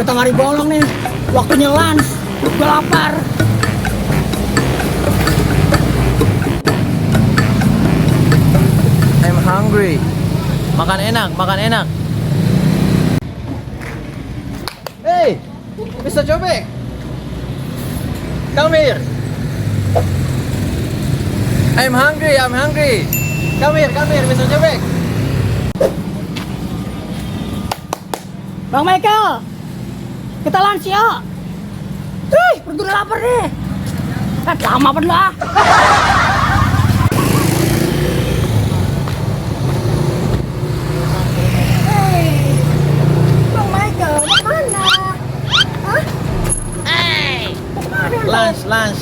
tengah hari bolong nih. Waktunya lunch. Gue lapar. I'm hungry. Makan enak, makan enak. Hey, Mr. Cobek. Come here. I'm hungry, I'm hungry. Come here, Mr. Cobek. Bang Michael, kita lunch ya. Wih, perut udah lapar nih. Lama apa dulu ah. Bang Michael, mau mana? Hah? Lunch.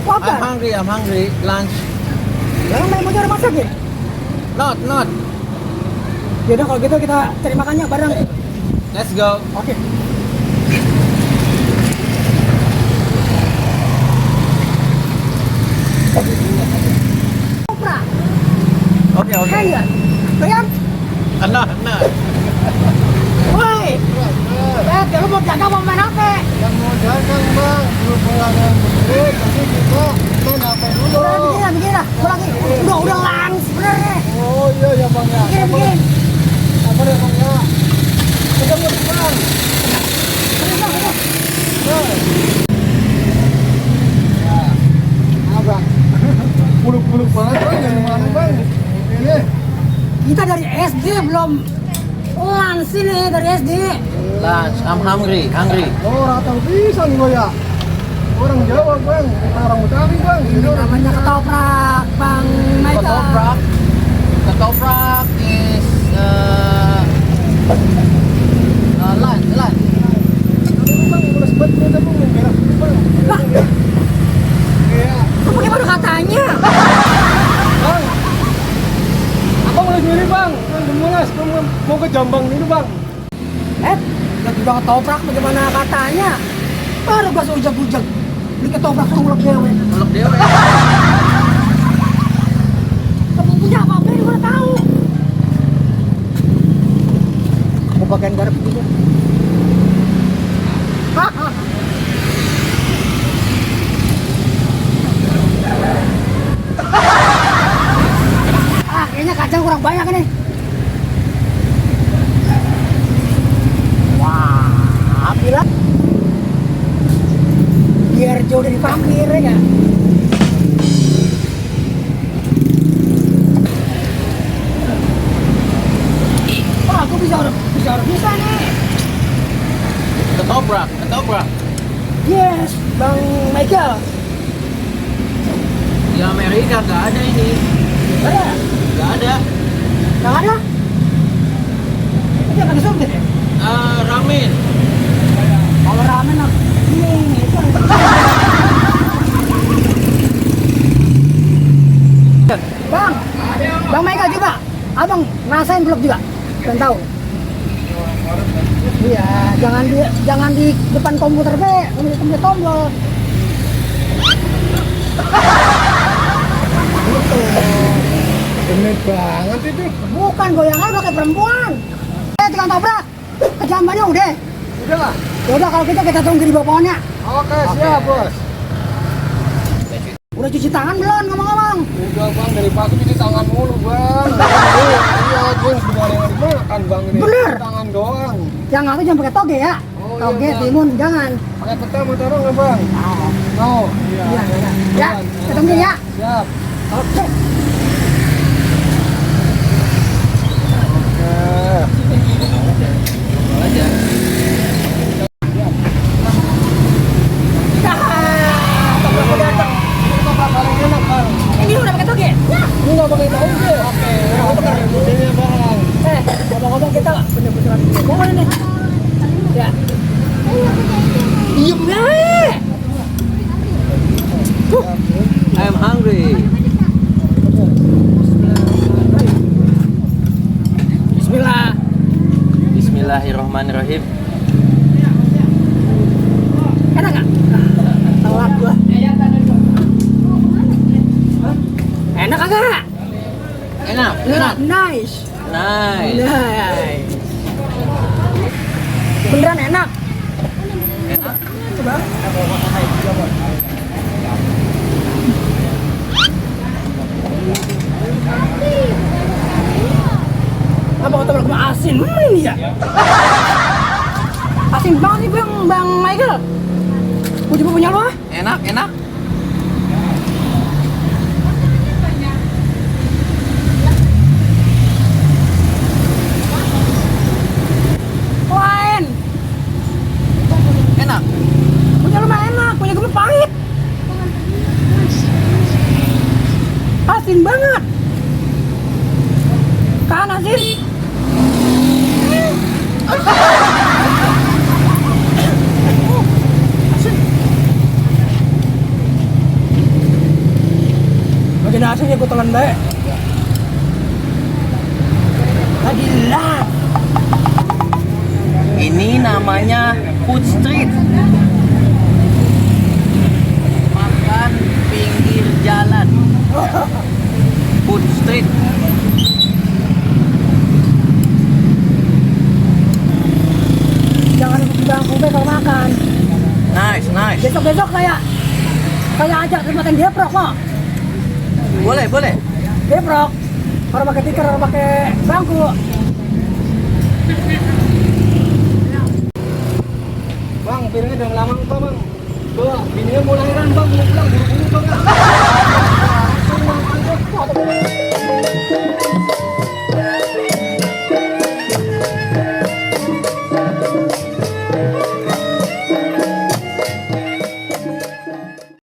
Apa? I'm hungry. Lunch. Bang mau cari masakin? Not. Yaudah kalau gitu kita cari makannya bareng. Let's go. Oke. Opera. Oke. Iya. Bayang. Enak. Woi. Lu mau jaga mau main apa? Yang mau dagang bang, belum pulang yang bener, tapi kita main apa dulu? Begini lah. Udah langs bener nih. Oh iya ya bang ya. Begini. Apa ya bang ya? Kita mau bang. Apa? Buluk-buluk banget bang, dari mana bang? Ini. Kita dari SD belum lunch sini dari SD. Lunch. I'm hungry. Oh orang tahu pisang gue ya. Orang Jawa bang, kita orang Betawi bang. Ini orang Namanya ketoprak, Bang Michael. Ketoprak is lunch. Ini bang, mulai sebat kita bang, merah ini bang. Lah, Iya. lu pakai baru katanya. Bang, abang mulai sendiri bang. Bang, gemulas, mau ke Jambang dulu bang. Lihat udah ketoprak bagaimana katanya. Baru gua seujak-ujak. Beli ketoprak suruh ulek dewe. Ulek dewe. Kamu punya apa-apa ini gua tahu. Mau bagian garap juga. Kayaknya kacang kurang banyak ini. Wah, bilang biar jauh dari vampir ya nggak? Wah, aku bisa nih. Ketoprak. Yes, Bang Michael. Di Amerika nggak ada ini. Ada? Nggak ada. Nggak ada? Itu yang pakai sumpit ya? Ramen. Kalau ramen apa? Ini itu. Bang Michael coba. Abang ngerasain belum juga? Pengen tahu. Iya, jangan di depan komputer be, di tombol. Gitu. Bener banget itu. Bukan goyangan pakai perempuan. Tukang toprak. Kejambannya udah. Udah lah. Yaudah kalau gitu kita tunggu di bawah pohonnya. Oke, siap bos. Udah cuci tangan belum ngomong-ngomong? Udah bang, dari pagi cuci tangan mulu bang. Iya, gue sebenarnya nggak dimakan bang ini. Bener. Tangan doang. Yang aku jangan pakai toge ya. Oh, Toge, iya, Bang. timun, jangan. Pakai peta mau taruh nggak bang? Oh, iya. Iya. Ya, kita tunggu ya. Siap. Oke. Aja. Toprak udah datang. Toprak paling enak bang. Ini udah pakai toge? Ya. Ini nggak pakai toge. Oke. Ini bang. Ngomong-ngomong kita bener-bener mohon ini. Ya. Iya bener. I'm hungry. Bismillah. Bismillahirrahmanirrahim. Enak nggak? Telat gua. Enak kagak? Enak. Nice. Nice. Nice. Beneran enak. Enak. Coba. Apa kata belakang asin? Ini ya. Asin banget sih Bang Michael. Gua coba punya lo ah. Enak, enak. Lain. Enak. Punya lu mah enak, punya gue mah pahit. Asin banget. Kan asin. Asin. Bagian asinnya gue telan baik. Adilah. Ini namanya Food Street. Makan pinggir jalan. Food Street. Jangan bilang gue kalau makan. Nice, nice. Besok-besok saya ajak tempat yang deprok kok. Boleh, boleh. Deprok. Orang pakai tikar, orang pakai bangku.